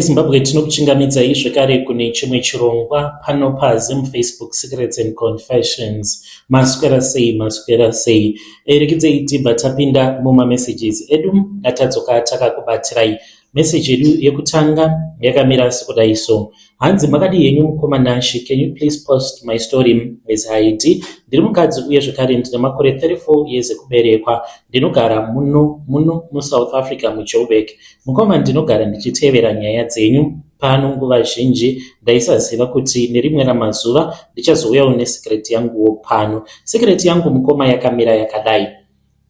Zimbabwe tinokuchingamidzai zvekare kune chimwe chirongwa pano paZim Facebook Secrets and Confessions. Maswera sei, maswera sei. Rekidzei tibva tapinda mumamessages edu atadzoka takakubatirai. Message yedu yekutanga yakamira sekudai so. Hanzi makadii henyu mukoma Nashy, can you please post my story as ID? Ndiri mukadzi uye zvekare ndine makore 34 years ekuberekwa. Ndinogara muno muno muSouth Africa muJoburg. Mukoma ndinogara ndichitevera nyaya dzenyu pano nguva zhinji ndaisaziva kuti nerimwe ramazuva ndichazouyawo nesecret yanguwo pano. Secret yangu mukoma yakamira yakadai.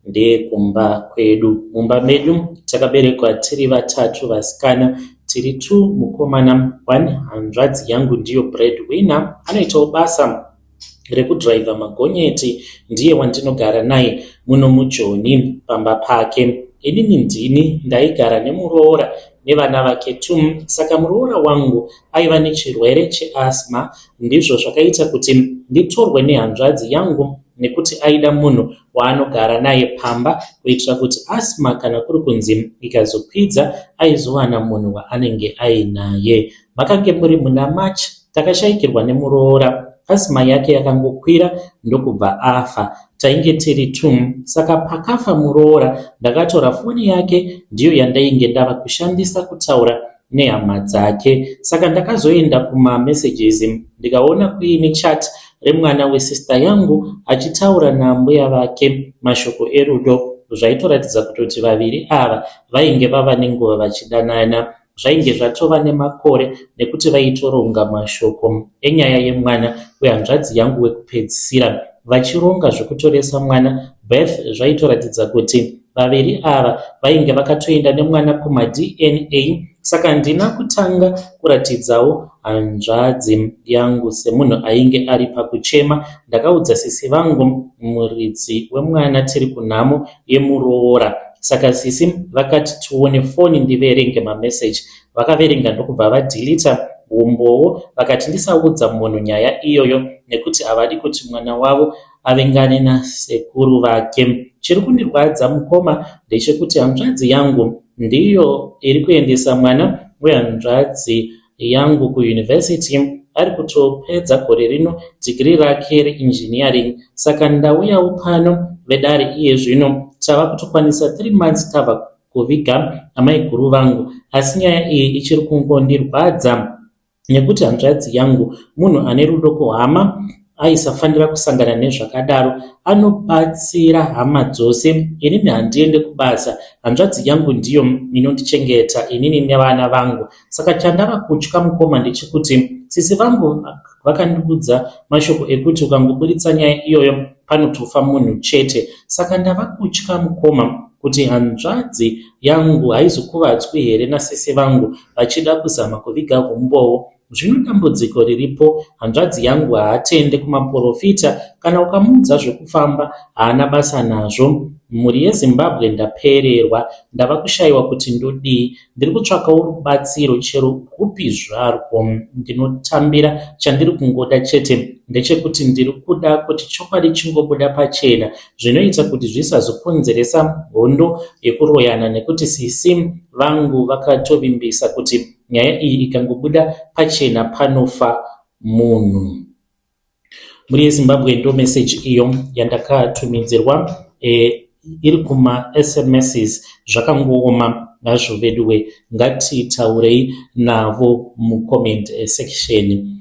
Ndeyekumba kwedu. Mumba medu takaberekwa tiri vatatu vasikana tiri two mukomana one hanzvadzi yangu ndiyo bread winner anoitawo basa rekudhiraivha magonyeti ndiye wandinogara naye muno muJoni pamba pake. Inini ndini ndaigara nemuroora nevana vake two saka muroora wangu aiva nechirwere cheasthma ndizvo zvakaita kuti nditorwe nehanzvadzi yangu nekuti aida munhu waanogara naye pamba kuitira kuti asthma kana kuri kunzi ikazokwidza aizowana munhu waanenge ainaye. Makange muri muna March takashaikirwa nemuroora asthma yake yakangokwira ndokubva afa. Tainge tiri two saka pakafa muroora ndakatora foni yake ndiyo yandainge ndava kushandisa kutaura nehama dzake. Saka ndakazoenda kumamessages ndikaona kuine chat remwana wesister yangu achitaura naambuya vake mashoko erudo zvaitoratidza kutoti vaviri ava vainge vava nenguva vachidanana. Zvainge zvatova nemakore nekuti vaitoronga mashoko enyaya yemwana wehanzvadzi yangu wekupedzisira. Vachironga zvekutoresa mwana birth zvaitoratidza kuti vaviri ava vainge vakatoenda nemwana kumaDNA saka handina kutanga kuratidzawo hanzvadzi yangu semunhu ainge ari pakuchema. Ndakaudza sisi vangu muridzi wemwana tiri kunhamo yemuroora saka sisi vakati tione foni ndiverenge mameseji. Vakaverenga ndokubva vadhilita umbowo vakati ndisaudza munhu nyaya iyoyo nekuti havadi kuti mwana wavo avengane nasekuru vake. Chiri kundirwadza mukoma ndechekuti hanzvadzi yangu ndiyo iri kuendesa mwana wehanzvadzi yangu kuuniversity ari kutopedza gore rino dhigiri rake reengineering saka ndauyawo pano vedare iye zvino tava kutokwanisa 3 months tabva kuviga amaiguru vangu asi nyaya iyi ichiri kungondirwadza nekuti hanzvadzi yangu munhu ane rudo kuhama aisafanira kusangana nezvakadaro. Anobatsira hama dzose. Inini handiende kubasa, hanzvadzi yangu ndiyo inondichengeta inini nevana vangu. Saka chandava kutya mukoma ndechekuti sisi vangu vakandiudza mashoko ekuti ukangoburitsa nyaya iyoyo panotofa munhu chete. Saka ndava kutya mukoma kuti hanzvadzi yangu haizokuvadzwi here nasisi vangu vachida kuzama kuviga humbowo. Zvino dambudziko riripo hanzvadzi yangu haatende kumaporofita kana ukamuudza zvekufamba haana basa nazvo. Mhuri yeZimbabwe ndapererwa ndava kushaiwa kuti ndodii. Ndiri kutsvakawo rubatsiro chero rwupi zvarwo ndinotambira chandiri kungoda chete ndechekuti ndiri kuda kuti chokwadi chingobuda pachena zvinoita kuti zvisazokonzeresa hondo yekuroyana nekuti sisi vangu vakatovimbisa kuti nyaya iyi ikangobuda pachena panofa munhu. Mhuri yeZimbabwe ndo message iyo yandakatumidzirwa e, iri kuma SMSs zvakangooma hazvo veduwe ngatitaurei navo mucomment section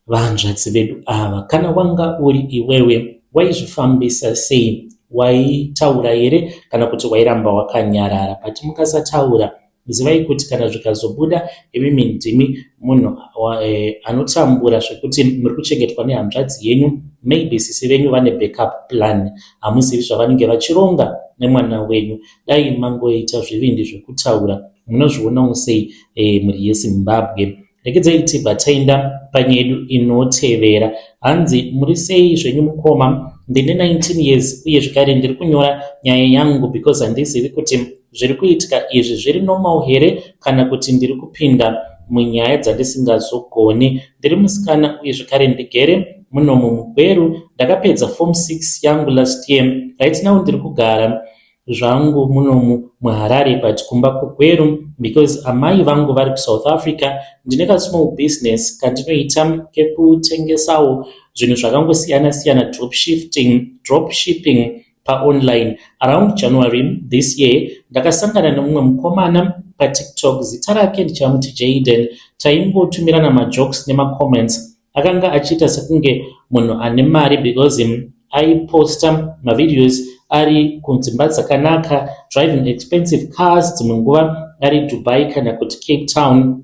Vahanzvadzi vedu ava kana wanga uri iwewe waizvifambisa sei waitaura here kana kuti wairamba wakanyarara but mukasataura zivai kuti kana zvikazobuda imimi ndimi munhu eh, anotambura zvekuti muri kuchengetwa nehanzvadzi yenyu maybe sisi venyu vane backup plan hamuzivi zvavanenge vachironga nemwana wenyu dai mangoita zvivindi zvekutaura munozvionawo sei eh, mhuri yezimbabwe Regedzai tibva taenda panyaya yedu inotevera. Hanzi muri sei zvenyu mukoma? Ndine 19 years uye zvekare ndiri kunyora nyaya yangu because handizivi kuti zviri kuitika izvi zviri normal here kana kuti ndiri kupinda munyaya dzandisingazogoni. Ndiri musikana uye zvekare ndigere munomu muGweru. Ndakapedza form 6 yangu last year. Right now ndiri kugara. zvangu munomu muHarare but kumba kuGweru because amai vangu vari kuSouth Africa. Ndine kasmall business kandinoita kekutengesawo zvinhu zvakangosiyana siyana drop shifting, drop shipping paonline. Around January this year ndakasangana nemumwe mukomana paTikTok, zita rake ndichamuti Jaden. Taingotumirana majokes nemacomments. Akanga achiita sekunge munhu ane mari because aiposta mavideos ari kudzimba dzakanaka, driving expensive cars, dzimwe nguva ari Dubai kana kuti Cape Town.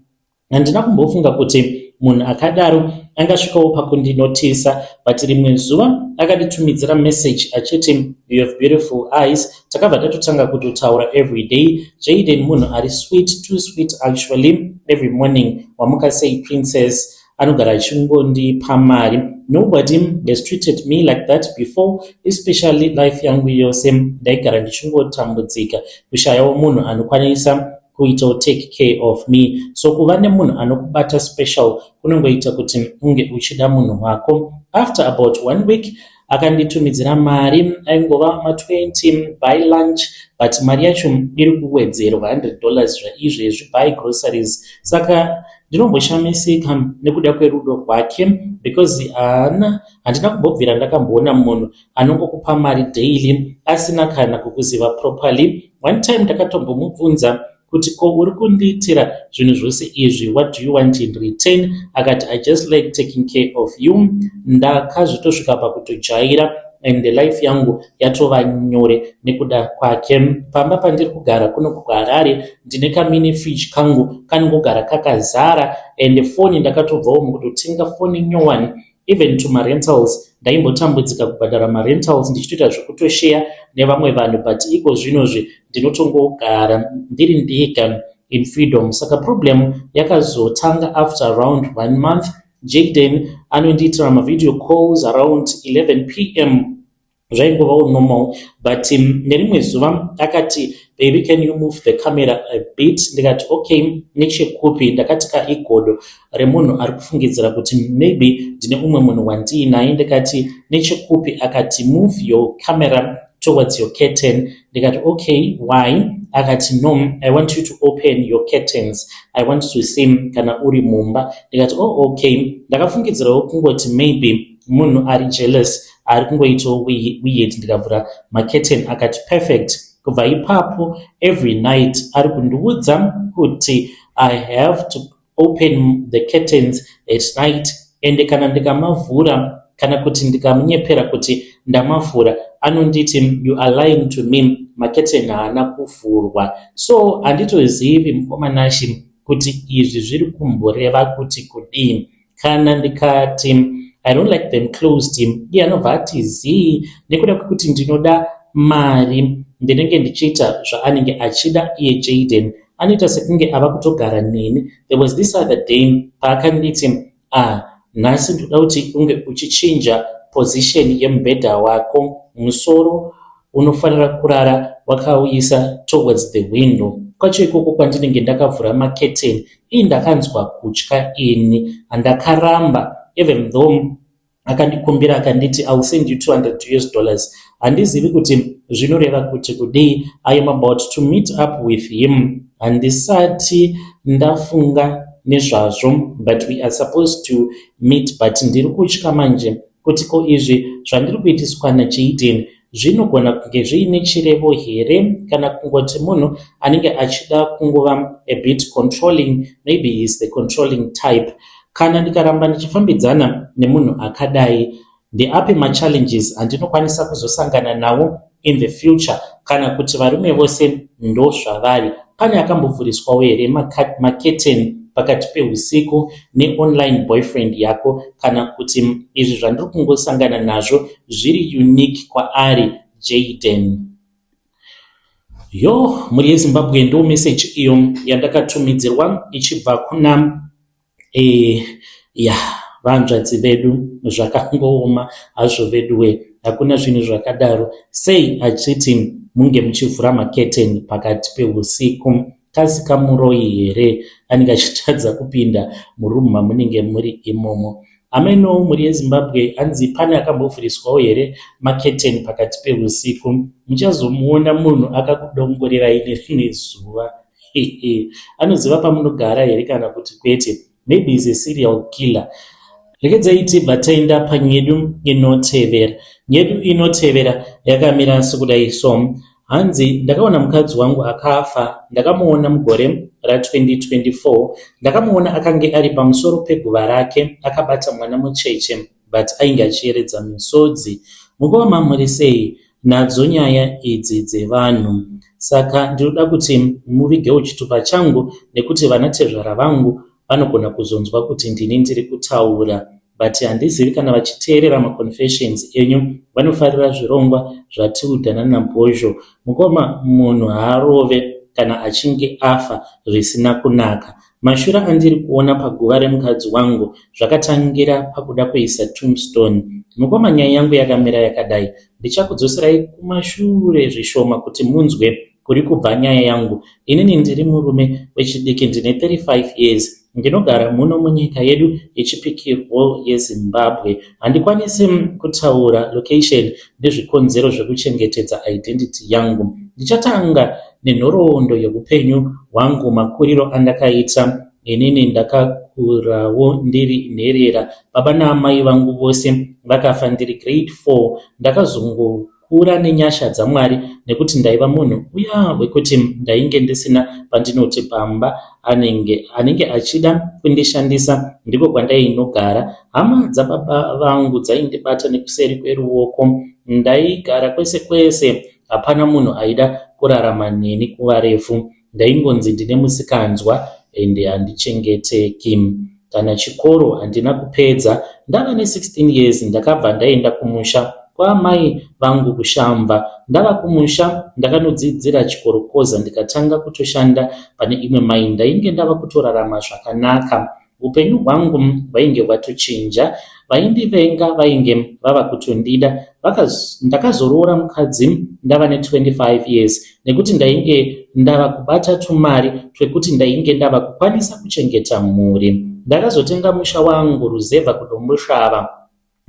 Handina kumbofunga kuti munhu akadaro angasvikawo pakundinotisa, but rimwe zuva akanditumidzira message achiti, "You have beautiful eyes." Takabva tatotanga kutotaura every day. Jaden munhu ari sweet, too sweet actually. Every morning, "Wamuka sei, princess?" Anogara achingondipa mari. Nobody has treated me like that before, especially life yangu yose ndaigara ndichingotambudzika kushayawo munhu anokwanisa kuitawo take care of me. So kuva nemunhu anokubata special kunongoita kuti unge uchida munhu wako. After about one week akanditumidzira mari, aingova ma20, "Buy lunch," but mari yacho iri kuwedzerwa $100 zvaizvezvi, "Buy groceries." Saka ndinomboshamisika nekuda kwerudo rwake because haana, handina kumbobvira ndakamboona munhu anongokupa mari daily asina kana kukuziva properly. One time ndakatombomubvunza kuti, "Ko uri kundiitira zvinhu zvose izvi, what do you want in return?" Akati, "I just like taking care of you." Ndakazvitosvika pakutojaira and life yangu yatova nyore nekuda kwake. Pamba pandiri kugara kuno kuHarare ndine kamini fridge kangu kanongogara kakazara and foni ndakatobvawo mukutotenga foni nyowani. Even to marentals, ndaimbotambudzika kubhadhara marentals ndichitoita zvekutosheya nevamwe vanhu, but iko zvinozvi ndinotongogara ndiri ndega in freedom. Saka problem yakazotanga after around one month. Jaden anondiitira mavideo calls around 11 p.m., zvaingovawo normal, but nerimwe zuva akati, "Baby, can you move the camera a bit?" Ndikati, "Okay, nechekupi?" Ndakati kaigodo remunhu ari kufungidzira kuti maybe ndine umwe munhu wandiinaye. Ndikati, "Nechekupi?" Akati, "Move your camera towards your curtain." Ndikati, "Okay, why?" Akati, "No, I want you to open your curtains. I want to see kana uri mumba." Ndikati, "Oh, okay." Ndakafungidzirawo kungoti maybe munhu ari jealous ari kungoitawo weird. Ndikavhura macurtain, akati, "Perfect." Kubva ipapo every night ari kundiudza kuti I have to open the curtains at night, ende kana ndikamavhura kana kuti ndikamunyepera kuti ndamavhura, anonditi, "You are lying to me, macurtain haana kuvhurwa." So handitozivi, mukoma Nashi, kuti izvi zviri kumboreva kuti kudii. Kana ndikati I don't like them closed, iye anobva ati zii nekuda kwekuti ndinoda mari, ndinenge ndichiita zvaanenge achida iye. Jaden anoita sekunge ava kutogara neni. There was this other day paakanditi, "Ah, nhasi ndoda kuti unge uchichinja position yemubhedha wako, musoro unofanira kurara wakauisa towards the window." Kwacho ikoko kwandinenge ndakavhura maketeni, ii ndakanzwa kutya ini, handakaramba even though akandikumbira akanditi, "I will send you $200 US." Handizivi kuti zvinoreva kuti kudii. I am about to meet up with him. Handisati ndafunga nezvazvo, but we are supposed to meet, but ndiri kutya manje kuti ko izvi zvandiri kuitiswa naJaden zvinogona kunge zviine chirevo here, kana kungoti munhu anenge achida kungova a bit controlling? Maybe he is the controlling type. Kana ndikaramba ndichifambidzana nemunhu akadai, ndeapi machallenges andinokwanisa kuzosangana nawo in the future, kana kuti varume vose ndo zvavari? Pane akambovhuriswawo here maketeni pakati peusiku neonline boyfriend yako, kana kuti izvi zvandiri kungosangana nazvo zviri unique kwaari Jaden? Yo, mhuri yeZimbabwe, ndo message iyo yandakatumidzirwa ichibva kuna ya vanzvadzi vedu. Zvakangooma hazvo veduwe, hakuna zvinhu zvakadaro. Sei achiti munge muchivhura maketeni pakati peusiku? Kasi kamuroyi here anenge achitadza kupinda murumu mamunenge muri imomo? Hamenowo mhuri yeZimbabwe hanzi pane akambovhuriswawo here maketeni pakati pehusiku. Muchazomuona munhu akakudongorerai nerimwe zuva. Anoziva pamunogara here kana kuti kwete. Maybe is a serial killer. Regedzai tibva taenda panyedu inotevera. Nyedu inotevera yakamira sekudai so. Hanzi ndakaona mukadzi wangu akafa ndakamuona mugore ra2024 ndakamuona akange ari pamusoro peguva rake akabata mwana mucheche but ainge achiyeredza misodzi. Mukoma muri sei nadzo nyaya idzi dzevanhu saka ndinoda kuti muvigewo chitupa changu nekuti vana tezvara vangu vanogona kuzonzwa kuti ndini ndiri kutaura but handizivi kana vachiteerera maconfessions enyu vanofarira zvirongwa zvaTilda nanaBhozho. Mukoma munhu haarove kana achinge afa zvisina kunaka. Mashura andiri kuona paguva remukadzi wangu zvakatangira pakuda kuisa tombstone. Mukoma nyaya yangu yakamira yakadai. Ndichakudzoserai kumashure zvishoma kuti munzwe kuri kubva nyaya yangu. Inini ndiri murume wechidiki ndine 35 years. Ndinogara muno munyika yedu yechipikirwo yeZimbabwe. Handikwanisi kutaura location nezvikonzero zvekuchengetedza identity yangu. Ndichatanga nenhoroondo yeupenyu hwangu makuriro andakaita. Inini ndakakurawo ndiri nherera. Baba naamai vangu vose vakafa ndiri grade 4. Ndakazongo Kura nenyasha dzaMwari nekuti ndaiva munhu uya wekuti ndainge ndisina pandinoti pamba anenge anenge achida kundishandisa ndiko kwandainogara. Hama dzababa vangu dzaindibata nekuseri kweruoko. Ndaigara kwese kwese hapana munhu aida kurarama neni kuva refu. Ndaingonzi ndine musikanzwa ende handichengeteki. Kana chikoro handina kupedza. Ndava ne 16 years ndakabva ndaenda kumusha kwaamai vangu kuShamva. Ndava kumusha ndakanodzidzira chikorokoza ndikatanga kutoshanda pane imwe mai. Ndainge ndava kutorarama zvakanaka. Upenyu hwangu hwainge hwatochinja. Vaindivenga vainge vava kutondida. Ndakazoroora mukadzi ndava ne 25 years nekuti ndainge ndava kubata tumari twekuti ndainge ndava kukwanisa kuchengeta mhuri. Ndakazotenga musha wangu ruzevha kuDomboshava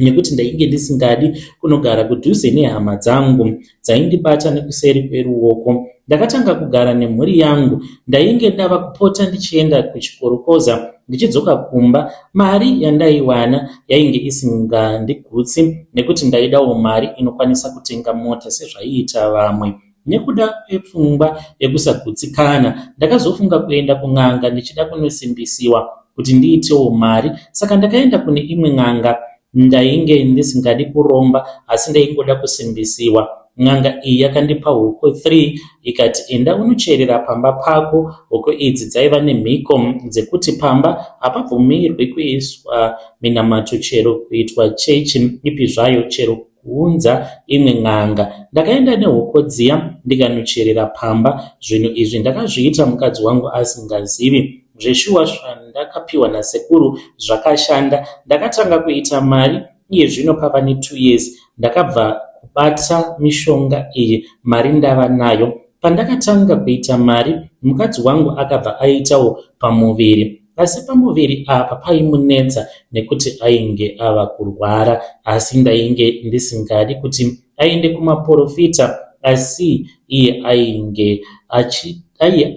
nekuti ndainge ndisingadi kunogara kudhuze nehama dzangu dzaindibata nekuseri kweruoko. Ndakatanga kugara nemhuri yangu. Ndainge ndava kupota ndichienda kuchikorokoza ndichidzoka kumba. Mari yandaiwana yainge isingandigutsi nekuti ndaidawo mari inokwanisa kutenga mota sezvaiita vamwe. Nekuda kwepfungwa yekusagutsikana, ndakazofunga kuenda kun'anga ndichida kunosimbisiwa kuti ndiitewo mari saka ndakaenda kune imwe n'anga. Ndainge ndisingadi kuromba asi ndaingoda kusimbisiwa. N'anga iyi yakandipa huku 3 ikati enda unocherera pamba pako. Huku idzi dzaiva nemhiko dzekuti pamba hapabvumirwi kuiswa minamato chero kuitwa chechi ipi zvayo chero kuunza imwe n'anga. Ndakaenda nehoko dziya ndikanocherera pamba. Zvinhu izvi ndakazviita mukadzi wangu asingazivi. Zveshuwa zvandakapiwa nasekuru zvakashanda. Ndakatanga kuita mari iye zvino pava netwo years ndakabva kubata mishonga iyi mari ndava nayo. Pandakatanga kuita mari mukadzi wangu akabva aitawo pamuviri. Asi pamuviri apa paimunetsa nekuti ainge ava kurwara asi ndainge ndisingadi kuti aende kumaporofita asi iye ainge achi,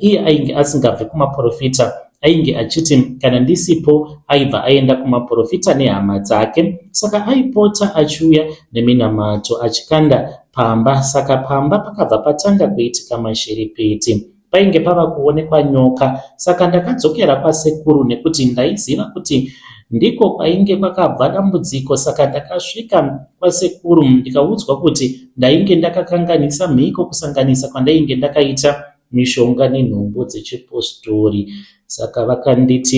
iye ainge asingabve kumaporofita ainge achiti kana ndisipo aibva aenda kumaporofita nehama dzake saka aipota achiuya neminamato achikanda pamba saka pamba pakabva patanga kuitika mashiripiti Painge pava kuonekwa nyoka saka ndakadzokera kwasekuru nekuti ndaiziva kuti ndiko kwainge kwakabva dambudziko saka ndakasvika kwasekuru ndikaudzwa kuti ndainge ndakakanganisa mhiko kusanganisa kwandainge ndakaita mishonga nenhombo dzechipostori saka vakanditi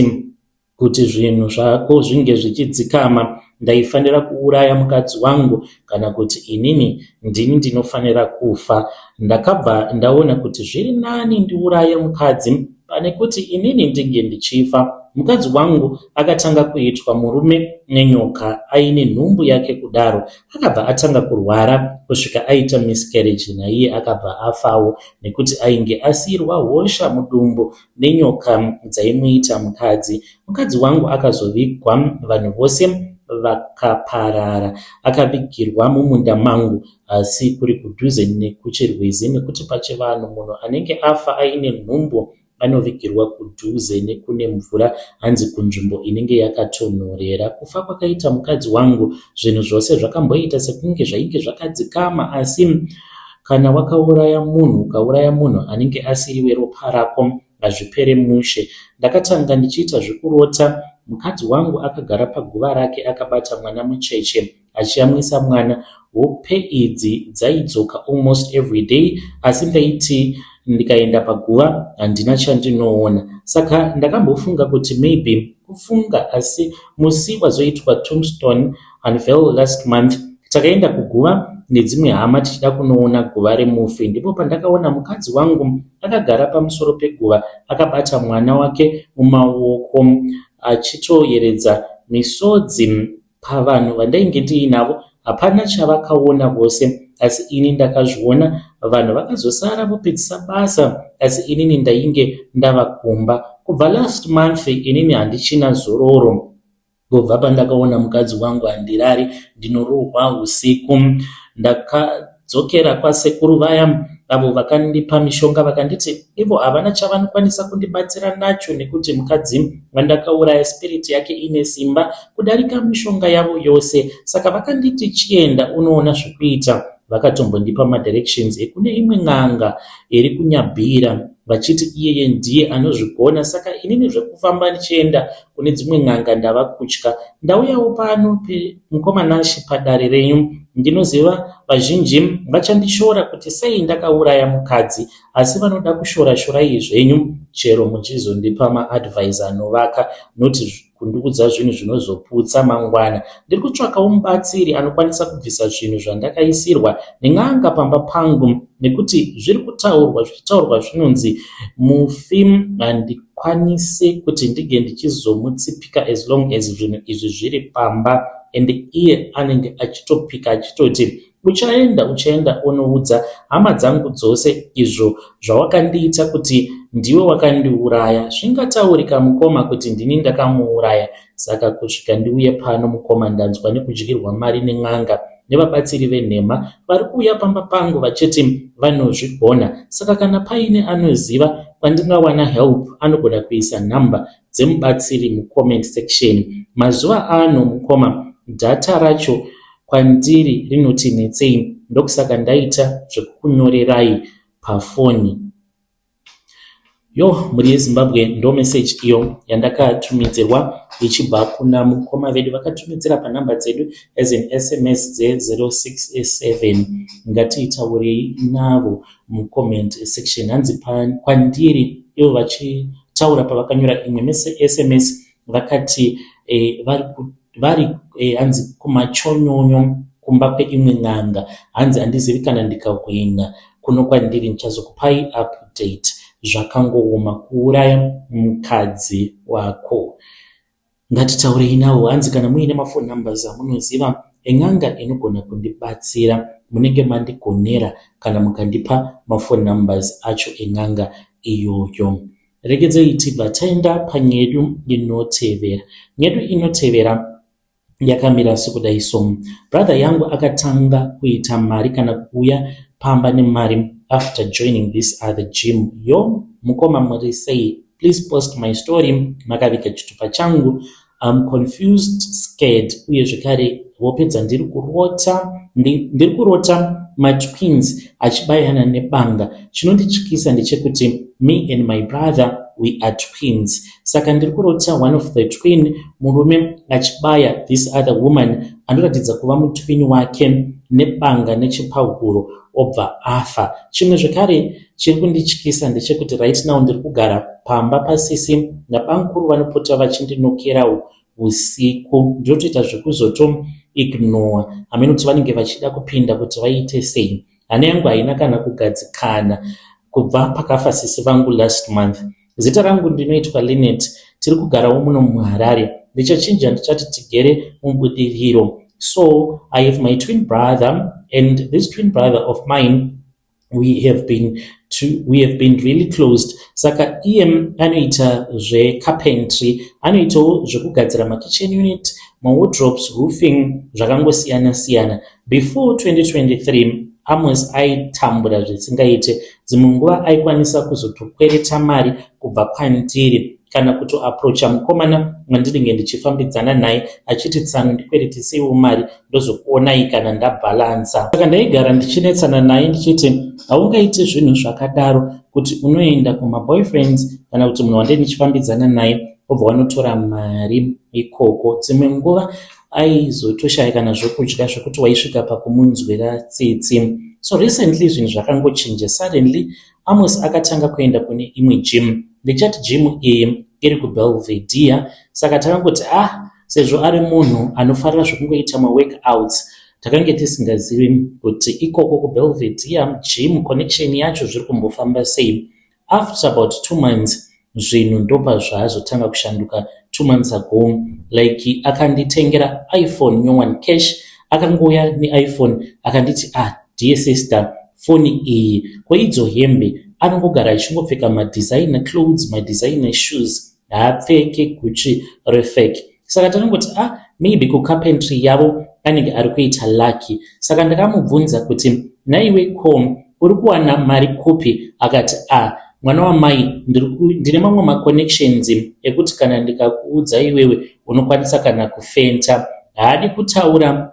Kuti zvinhu zvako zvinge zvichidzikama ndaifanira kuuraya mukadzi wangu kana kuti inini ndini ndinofanira kufa. Ndakabva ndaona kuti zviri nani ndiuraye mukadzi pane kuti inini ndinge ndichifa. Mukadzi wangu akatanga kuitwa murume nenyoka aine nhumbu yake kudaro. Akabva atanga kurwara kusvika aita miscarriage naiye akabva afawo nekuti ainge asiirwa hosha mudumbu nenyoka dzaimuita mukadzi. Mukadzi wangu akazovigwa vanhu vose vakaparara. Akavigirwa mumunda mangu asi kuri kudhuze nekuchirwizi nekuti pachivanhu munhu anenge afa aine nhumbu anovigirwa kudhuze nekune mvura hanzi kunzvimbo inenge yakatonhorera. Kufa kwakaita mukadzi wangu zvinhu zvose zvakamboita sekunge zvainge zvakadzikama asi kana wakauraya munhu ukauraya munhu anenge asiri weropa rako hazvipere mushe. Ndakatanga ndichiita zvekurota mukadzi wangu akagara paguva rake akabata mwana mucheche achiyamwisa mwana. Hope idzi dzaidzoka almost every day asi ndaiti ndikaenda paguva handina chandinoona. Saka ndakambofunga kuti maybe kufunga asi musi wazoitwa tombstone unveil last month takaenda kuguva nedzimwe hama tichida kunoona guva remufi. Ndipo pandakaona mukadzi wangu akagara pamusoro peguva akabata mwana wake mumaoko achitoyeredza misodzi. Pavanhu vandainge ndiinavo hapana chavakaona vose asi ini ndakazviona. Vanhu vakazosara vopedzisa basa asi inini ndainge ndava kumba. Kubva last month inini handichina zororo. Kubva pandakaona mukadzi wangu handirari ndinorohwa usiku. Ndakadzokera kwasekuru vaya avo vakandipa mishonga vakanditi ivo havana chavanokwanisa kundibatsira nacho nekuti mukadzi wandakauraya spirit yake ine simba kudarika mishonga yavo yose. Saka vakanditi chienda unoona zvekuita. Vakatombondipa madirections ekune imwe n'anga iri kuNyabhira vachiti iyeye ndiye anozvigona saka inini zvekufamba ndichienda kune dzimwe n'anga ndava kutya. Ndauyawo pano mukoma Nashe padare renyu. Ndinoziva vazhinji vachandishora kuti sei ndakauraya mukadzi asi vanoda kushora shorai zvenyu chero muchizondipa maadvice anovaka not kundiudza zvinhu zvinozoputsa mangwana. Ndiri kutsvakawo mubatsiri anokwanisa kubvisa zvinhu zvandakaisirwa nen'anga pamba pangu nekuti zviri kutaurwa zvichitaurwa zvinonzi mufi handikwanise kuti ndinge ndichizomutsipika as long as zvinhu izvi zviri pamba and iye anenge achitopika achitoti uchaenda uchaenda unoudza hama dzangu dzose izvo zvawakandiita kuti ndiwe wakandiuraya. Zvingataurika mukoma kuti ndini ndakamuuraya saka kusvika ndiuye pano mukoma ndanzwa nekudyirwa mari nen'anga nevabatsiri venhema vari kuuya pamba pangu vachiti vanozvigona. Saka kana paine anoziva kwandingawana help anogona kuisa nhamba dzemubatsiri mucomment section. Mazuva ano mukoma data racho kwandiri rinoti netsei ndokusaka ndaita zvekukunyorerai pafoni. Yo mhuri yeZimbabwe ndo message iyo yandakatumidzirwa ichibva kuna mukoma vedu vakatumidzira panhamba dzedu as an SMS dze067. Ngatiitaurei navo mucomment section. Hanzi kwandiri ivo vachitaura pavakanyora imwe SMS vakati vari hanzi kumachonyonyo kumba kweimwe n'anga. Hanzi handizivi kana ndikahwina kuno kwandiri ndichazokupai update. Zvakangooma kuuraya mukadzi wako. Ngatitaurei navo. Hanzi kana muine maphone numbers amunoziva en'anga inogona kundibatsira munenge mandigonera kana mukandipa maphone numbers acho en'anga iyoyo. Regedzei tibva taenda panyedu inotevera. Nyedu inotevera yakamira sekudai so. Brother yangu akatanga kuita mari kana kuuya pamba nemari after joining this other gym. Yo mukoma muri sei? Please post my story makaviga chitupa changu. I'm confused, scared uye zvekare hope dzandiri kurota ndiri kurota matwins achibayana nebanga. Chinondityisa ndechekuti me and my brother we are twins. Saka ndiri kurota one of the twin murume achibaya this other woman anoratidza kuva mutwin wake nebanga nechepahuro obva afa. Chimwe zvekare chiri kundityisa ndechekuti right now ndiri kugara pamba pasisi nabamukuru vanopota vachindinokerawo usiku. Ndinotoita zvekuzoto ignore hameno kuti vanenge vachida kupinda kuti vaite sei. Hana yangu haina kana kugadzikana kubva pakafa sisi vangu last month. Zita rangu ndinoitwa Linet. Tiri kugarawo muno muHarare. Ndichachinja ndichati tigere mubudiriro. So I have my twin brother and this twin brother of mine we have been really closed. Saka iye anoita zvecarpentry, anoitawo zvekugadzira makitchen unit, mawardrobes, roofing, zvakangosiyana siyana. Before 2023 Amos aitambura zvisingaite. Dzimwe nguva aikwanisa kuzotokwereta mari kubva kwandiri kana kutoaprocha mukomana wandinenge ndichifambidzana naye achiti tsano ndikwereteseiwo mari ndozokuonai kana ndabhalansa. Saka ndaigara ndichinetsana naye ndichiti haungaiti zvinhu zvakadaro kuti unoenda kumaboyfriends kana kuti munhu wandenge ndichifambidzana naye wobva wanotora mari ikoko. Dzimwe nguva aizotoshaya kana zvokudya zvekuti waisvika pakumunzwira tsitsi. So recently zvinhu zvakangochinja. Suddenly Amos akatanga kuenda kune imwe gym. Ndichati gym iyi iri kuBelvedere. Saka takangoti ah sezvo ari munhu anofarira zvekungoita maworkouts takange tisingazivi kuti ikoko kuBelvedere gym connection yacho zviri kumbofamba sei. After about 2 months zvinhu ndopazvaazotanga kushanduka. 2 months ago, like, akanditengera iPhone nyowani cash. Akangouya neiPhone akanditi, "Ah, dear sister, foni iyi koidzo hembe." Anongogara achingopfeka madesigner clothes, madesigner shoes, haapfeke Gucci refake. Saka takangoti ah, maybe kucarpentry yavo anenge ari kuita lucky. Saka ndakamubvunza kuti, "Naiwe, ko uri kuwana mari kupi?" Akati, "Ah, mwana wamai, ndine mamwe maconnections ekuti kana ndikakuudza iwewe unokwanisa kana kufenta." Haadi kutaura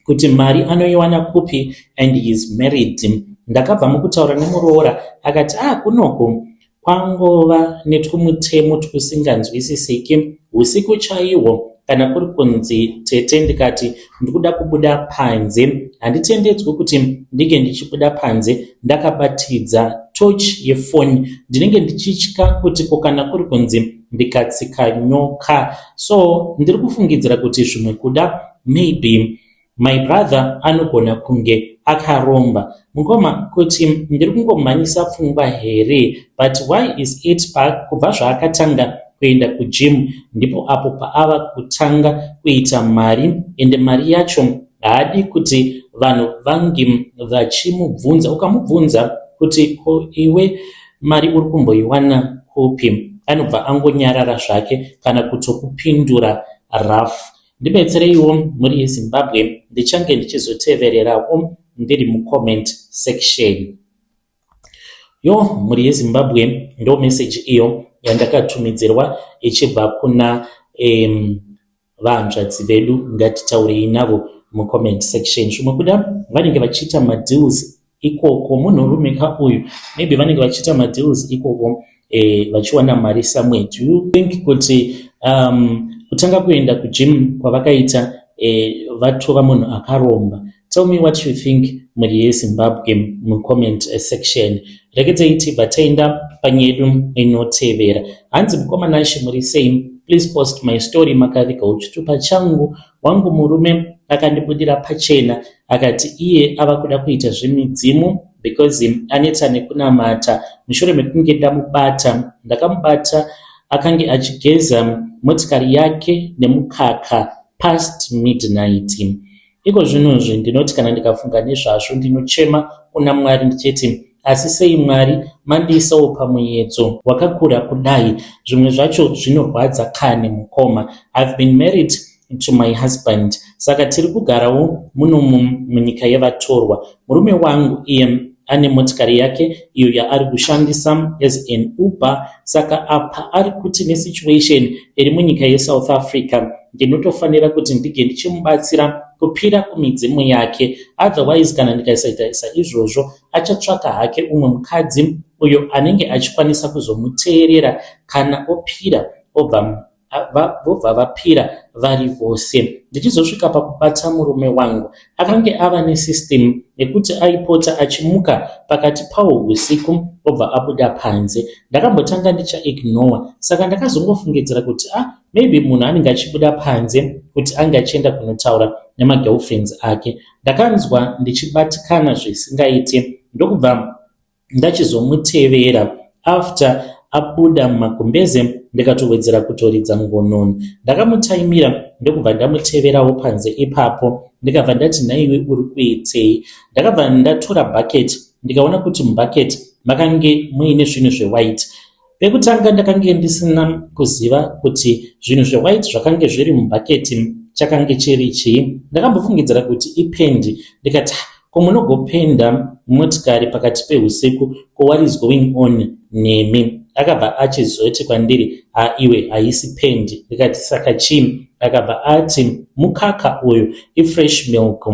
kuti mari anoiwana kupi and he is married. Ndakabva mukutaura nemuroora akati, "Ah, kunoku kwangova netwumutemo twusinganzwisisiki. Usiku chaihwo kana kuri kunzi tete ndikati ndikuda kubuda panze, handitendedzwi kuti ndinge ndichibuda panze ndakabatidza tochi yefoni. Ndinenge ndichitya kuti ko kana kuri kunzi ndikatsika nyoka." So ndiri kufungidzira kuti zvimwe kuda maybe my brother anogona kunge akaromba. Mukoma, kuti ndiri kungomhanyisa pfungwa here? But why is it kubva zvaakatanga kuenda kugym ndipo apo paava kutanga kuita mari, ende mari yacho haadi kuti vanhu vange vachimubvunza? Ukamubvunza kuti, "Ko iwe mari uri kumboiwana kupi?" anobva angonyarara zvake kana kutokupindura rough. Ndibetsereiwo, mhuri yeZimbabwe. Ndichange ndichizotevererawo ndiri mucomment section. Yo, mhuri yeZimbabwe, ndo meseji iyo yandakatumidzirwa ichibva kuna vahanzvadzi vedu. Ngatitaurei navo mucomment section. Zvimwe kuda vanenge vachiita madeals ikoko. Munhurume ka uyu, maybe vanenge vachiita madeals ikoko vachiwana mari somewhere. Do you think kuti kutanga kuenda kugym kwavakaita vatova munhu akaromba? Tell me what you think, mhuri yeZimbabwe, mucomment section. Rekedzei tibva taenda panyedu inotevera. Hanzi, "Mukoma Nashe, muri sei? Please post my story. Makavigawo chitupa changu. Wangu murume akandibudira pachena akati iye ava kuda kuita zvemidzimu because aneta nekunamata. Mushure mekunge ndamubata, ndakamubata akange achigeza motikari yake nemukaka past midnight. Iko zvinozvi ndinoti kana ndikafunga nezvazvo ndinochema kuna Mwari ndichiti, asi sei Mwari mandiisawo pamuedzo wakakura kudai? Zvimwe zvacho zvinorwadza kani mukoma. I've been married to my husband, saka tiri kugarawo munomu munyika yevatorwa. Murume wangu iye ane motikari yake iyo yaari kushandisa as an Uber. Saka apa ari kuti nesituation iri munyika yeSouth Africa ndinotofanira kuti ndinge ndichimubatsira kupira kumidzimu yake, otherwise kana ndikasaita saizvozvo achatsvaka hake umwe mukadzi uyo anenge achikwanisa kuzomuteerera kana opira, vobva vapira vari vose. Ndichizosvika pakubata murume wangu, akange ava nesystem yekuti aipota achimuka pakati pawo usiku obva abuda panze. Ndakambotanga ndichaignora, saka ndakazongofungidzira kuti ah, maybe munhu anenge achibuda panze kuti ange achienda kunotaura nemagirlfriends ake. Ndakanzwa ndichibatikana zvisingaiti, ndokubva ndachizomutevera after abuda mumagumbeze, ndikatowedzera kutoridza ngonono. Ndakamutaimira ndokubva ndamuteverawo panze ipapo, ndikabva ndati, 'Nhaiwe, uri kuitei?' Ndakabva ndatora bhaketi, ndikaona kuti mubhaketi makange muine zvinhu zvewhite. Pekutanga ndakange ndisina kuziva kuti zvinhu zvewhite zvakange zviri mubhaketi chakange chiri chii. Ndakambofungidzira kuti ipendi ndikati ko munogopenda motikari pakati pehusiku ko what is going on nemi? Akabva achizoti kwandiri ha iwe haisi pendi. Ndikati saka chii? Akabva ati mukaka uyu ifresh milk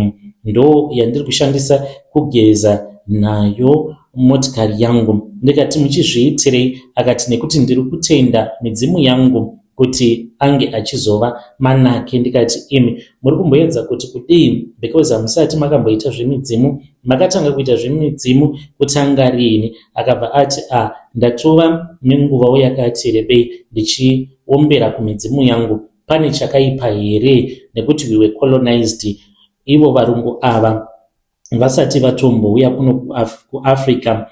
ndo yandiri kushandisa kugeza nayo motikari yangu. Ndikati muchizviitirei? Akati nekuti ndiri kutenda midzimu yangu kuti ange achizova manake. Ndikati imi muri kumboedza kuti kudii because hamusati makamboita zvemidzimu. Makatanga kuita zvemidzimu kutanga riini? Akabva ati a ndatova nenguvawo yakati rebei ndichiombera kumidzimu yangu. Pane chakaipa here nekuti we were colonized ivo varungu ava vasati vatombouya kuno kuAfrica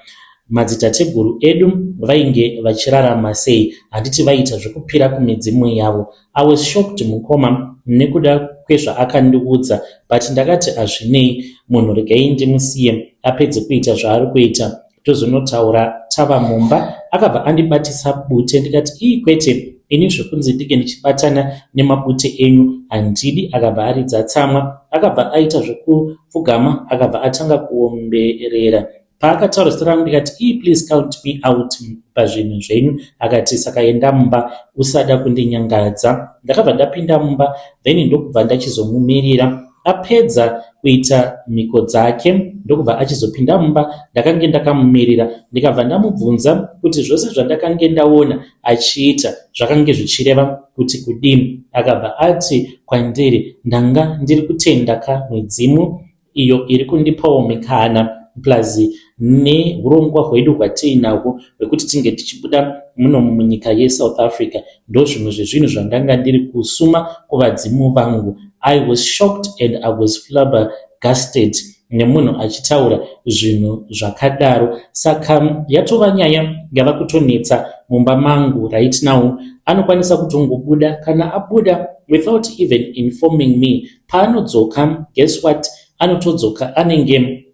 madzitateguru edu vainge vachirarama sei handiti vaiita zvekupira kumidzimu yavo. I was shocked mukoma nekuda kwezvaakandiudza but ndakati hazvinei munhu regai ndimusiye apedze kuita zvaari kuita tozonotaura tava mumba. Akabva andibatisa bute ndikati ii kwete ini zvekunzi ndinge ndichibatana nemabute enyu handidi. Akabva aridza tsamwa akabva aita zvekupfugama akabva atanga kuomberera. Paakataura zita rangu ndikati ii please count me out pazvinhu zvenyu. Akati saka enda mumba usada kundinyangadza. Ndakabva ndapinda mumba then ndokubva ndachizomumirira. Apedza kuita mhiko dzake ndokubva achizopinda mumba ndakange ndakamumirira ndikabva ndamubvunza kuti zvose zvandakange ndaona achiita zvakange zvichireva kuti kudini. Akabva ati kwandiri ndanga ndiri kutenda ka midzimu iyo iri kundipawo mikana plus nehurongwa hwedu hwatiinahwo hwekuti tinge tichibuda munomu munyika yeSouth Africa ndozvimwe zvezvinhu zvandanga ndiri kusuma kuvadzimu vangu. I was shocked and I was flabbergasted nemunhu achitaura zvinhu zvakadaro. Saka yatova nyaya yava kutonetsa mumba mangu right now. Anokwanisa kutongobuda kana abuda without even informing me. Paanodzoka guess what anotodzoka anenge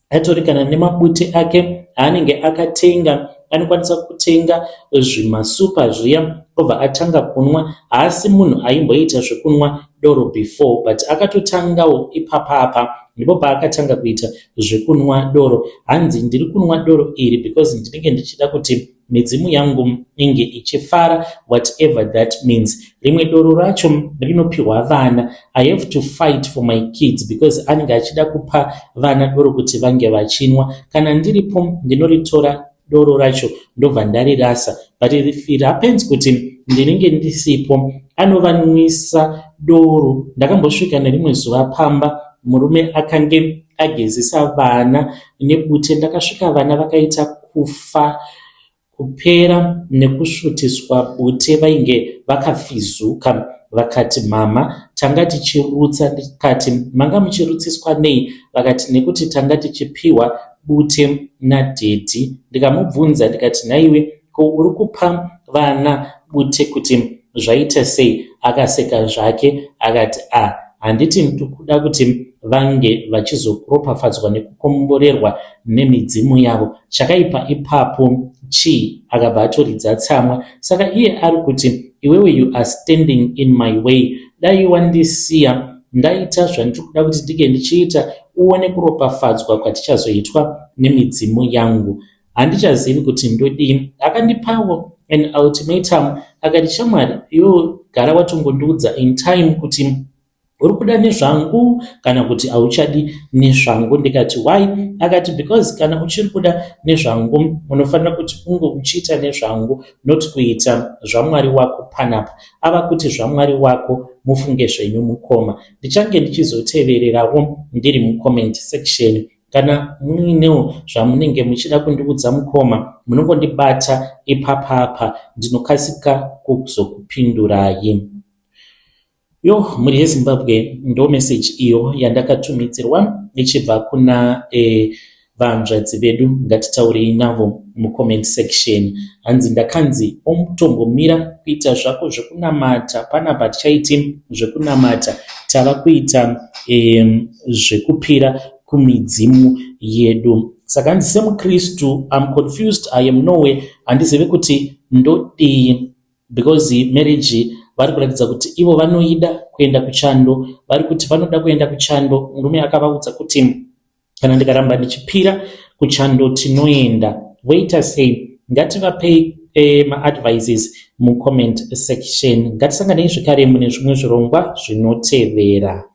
atori kana nemabute ake aanenge akatenga. Anokwanisa kutenga zvimasupa zviya obva atanga kunwa. Haasi munhu aimboita zvekunwa doro before but akatotangawo ipapapa ndipo paakatanga kuita zvekunwa doro. Hanzi ndiri kunwa doro iri because ndinenge ndichida kuti midzimu yangu inge ichifara whatever that means. Rimwe doro racho rinopiwa vana. I have to fight for my kids because anenge achida kupa vana doro kuti vange vachinwa. Kana ndiripo ndinoritora doro racho ndobva ndarirasa but if it happens kuti ndinenge ndisipo anovanwisa doro. Ndakambosvika nerimwe zuva pamba murume akange agezesa vana nebute. Ndakasvika vana vakaita kufa kupera nekusvutiswa bute vainge vakafizuka. Vakati mama tanga tichirutsa. Ndikati manga muchirutsiswa nei? Vakati nekuti tanga tichipiwa bute nadhedhi. Ndikamubvunza ndikati nhaiwe ko uri kupa vana bute kuti zvaita sei? Akaseka zvake akati a handiti ndikuda kuti vange vachizoropafadzwa nekukomborerwa nemidzimu yavo. Chakaipa ipapo chii? Akabva atoridza tsamwa. Saka iye ari kuti iwewe you are standing in my way. Dai wandisiya ndaita zvandiri kuda kuti ndinge ndichiita uone kuropafadzwa kwatichazoitwa nemidzimu yangu. Handichazivi kuti ndodii. Akandipawo an ultimatum akati shamwari iwewe gara watongondiudza in time kuti uri kuda nezvangu kana kuti hauchadi nezvangu. Ndikati why? Akati because kana uchiri kuda nezvangu unofanira kuti unge uchiita nezvangu not kuita zvamwari wako panapa. Ava kuti zvamwari wako mufunge zvenyu mukoma. Ndichange ndichizotevererawo ndiri mucomment section. Kana muinewo zvamunenge muchida kundiudza mukoma munongondibata ipapapa ndinokasika kuzokupindurai. Yo mhuri yeZimbabwe ndo message iyo yandakatumidzirwa ichibva kuna vanzvadzi vedu. Ngatitaurei navo mucomment section. Hanzi ndakanzi otombomira kuita zvako zvekunamata panapa tichaiti zvekunamata tava kuita zvekupira kumidzimu yedu. Saka hanzi semuKristu, I'm confused, I am nowhere, handizivi kuti ndodii, because marriage vari kuratidza kuti ivo vanoida kuenda kuchando. Vari kuti vanoda kuenda kuchando. Murume akavaudza kuti kana ndikaramba ndichipira kuchando tinoenda. Voita sei? Ngativapei maadvices mucomment section. Ngatisanganei zvekare mune zvimwe zvirongwa zvinotevera.